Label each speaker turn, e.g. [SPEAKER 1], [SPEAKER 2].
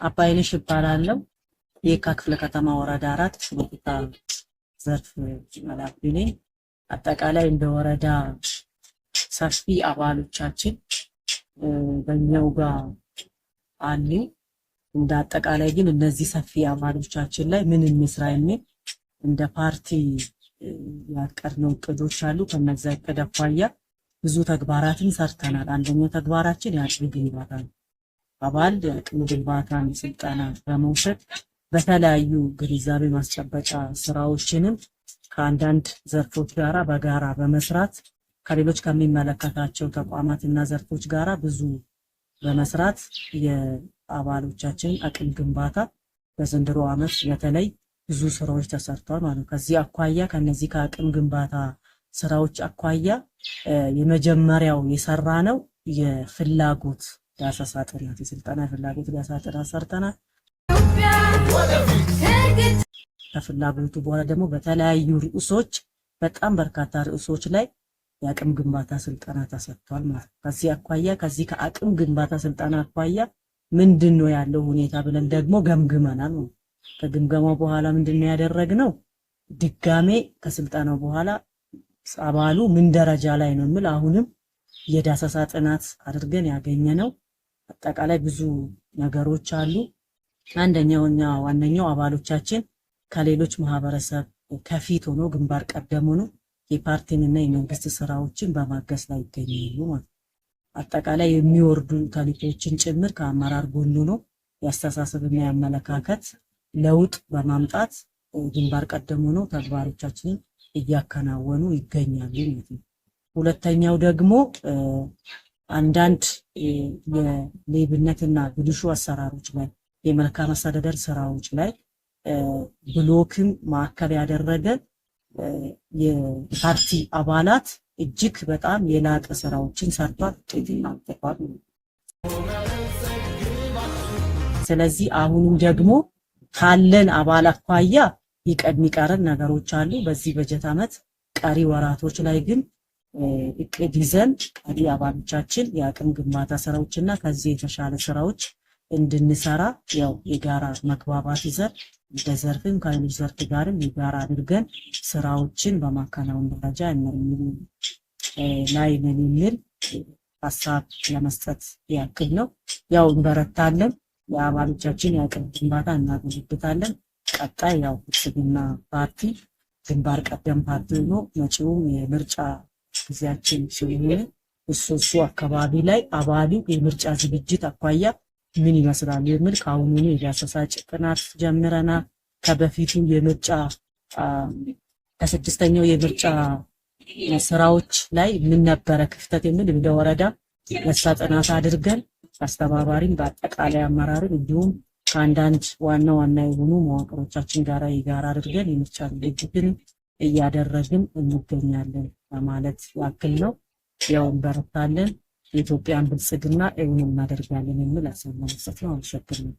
[SPEAKER 1] አባይነሽ እባላለሁ። የካ ክፍለ ከተማ ወረዳ 4 ፖለቲካ ዘርፍ ኃላፊ ነኝ። አጠቃላይ እንደ ወረዳ ሰፊ አባሎቻችን በእኛው ጋር አሉ። እንደ አጠቃላይ ግን እነዚህ ሰፊ አባሎቻችን ላይ ምን እንስራ የሚል እንደ ፓርቲ ያቀድነው እቅዶች አሉ። ከነዚያ እቅድ አኳያ ብዙ ተግባራትን ሰርተናል። አንደኛው ተግባራችን የአቅም ግንባታ ነው። አባል የአቅም ግንባታን ስልጠና በመውሰድ በተለያዩ ግንዛቤ ማስጨበጫ ስራዎችንም ከአንዳንድ ዘርፎች ጋራ በጋራ በመስራት፣ ከሌሎች ከሚመለከታቸው ተቋማትና ዘርፎች ጋራ ብዙ በመስራት የአባሎቻችን አቅም ግንባታ በዘንድሮ ዓመት በተለይ ብዙ ስራዎች ተሰርተዋል ማለት ነው። ከዚህ አኳያ፣ ከነዚህ ከአቅም ግንባታ ስራዎች አኳያ የመጀመሪያው የሰራ ነው የፍላጎት ዳሰሳ ጥናት፣ የስልጠና የፍላጎት ዳሰሳ ጥናት ሰርተናል። ከፍላጎቱ በኋላ ደግሞ በተለያዩ ርዕሶች፣ በጣም በርካታ ርዕሶች ላይ የአቅም ግንባታ ስልጠና ተሰጥቷል ማለት ነው። ከዚህ አኳያ፣ ከዚህ ከአቅም ግንባታ ስልጠና አኳያ ምንድን ነው ያለው ሁኔታ ብለን ደግሞ ገምግመናል። ከግምገማው በኋላ ምንድን ነው ያደረግነው? ድጋሜ ከስልጠናው በኋላ አባሉ ምን ደረጃ ላይ ነው የሚል አሁንም የዳሰሳ ጥናት አድርገን ያገኘነው አጠቃላይ ብዙ ነገሮች አሉ። አንደኛውና ዋነኛው አባሎቻችን ከሌሎች ማህበረሰብ ከፊት ሆኖ፣ ግንባር ቀደም ሆኖ የፓርቲንና የመንግስት ስራዎችን በማገዝ ላይ ይገኛሉ ማለት ነው። አጠቃላይ የሚወርዱ ተልዕኮችን ጭምር ከአመራር ጎን ሆኖ የአስተሳሰብና የአመለካከት ለውጥ በማምጣት ግንባር ቀደም ሆኖ ተግባሮቻችንን እያከናወኑ ይገኛሉ ማለት ነው። ሁለተኛው ደግሞ አንዳንድ የሌብነትና ብልሹ አሰራሮች ላይ፣ የመልካም አስተዳደር ስራዎች ላይ ብሎክን ማዕከል ያደረገ የፓርቲ አባላት እጅግ በጣም የላቀ ስራዎችን ሰርቷል፣ ውጤትን አምጥቷል። ስለዚህ አሁንም ደግሞ ካለን አባል አኳያ የሚቀረን ነገሮች አሉ። በዚህ በጀት ዓመት ቀሪ ወራቶች ላይ ግን እቅድ ይዘን ቀሪ አባሎቻችን የአቅም ግንባታ ስራዎችና ከዚህ የተሻለ ስራዎች እንድንሰራ ያው የጋራ መግባባት ይዘን እንደ ዘርፍም ከሌሎች ዘርፍ ጋርም የጋራ አድርገን ስራዎችን በማከናወን ደረጃ ላይ ነን የሚል ሀሳብ ለመስጠት ያክል ነው። ያው እንበረታለን፣ የአባሎቻችን የአቅም ግንባታ እናጎለብታለን። ቀጣይ ያው ብልጽግና ፓርቲ ግንባር ቀደም ፓርቲ ሆኖ መጪውም የምርጫ ጊዜያችን ስለሆነ እሱ አካባቢ ላይ አባሉ የምርጫ ዝግጅት አኳያ ምን ይመስላል የሚል ከአሁኑኑ የዳሰሳ ጥናት ጀምረናል። ከበፊቱ የምርጫ፣ ከስድስተኛው የምርጫ ስራዎች ላይ ምን ነበረ ክፍተት የሚል እንደ ወረዳ ነሳ ጥናት አድርገን አስተባባሪም በአጠቃላይ አመራርም እንዲሁም ከአንዳንድ ዋና ዋና የሆኑ መዋቅሮቻችን ጋር የጋራ አድርገን የምርጫ ዝግጅትን እያደረግን እንገኛለን ለማለት ያክል ነው። ያው እንበረታለን፣ የኢትዮጵያን ብልጽግና እውን እናደርጋለን የሚል ሀሳብ ለመስጠት ነው። አመሰግናለሁ።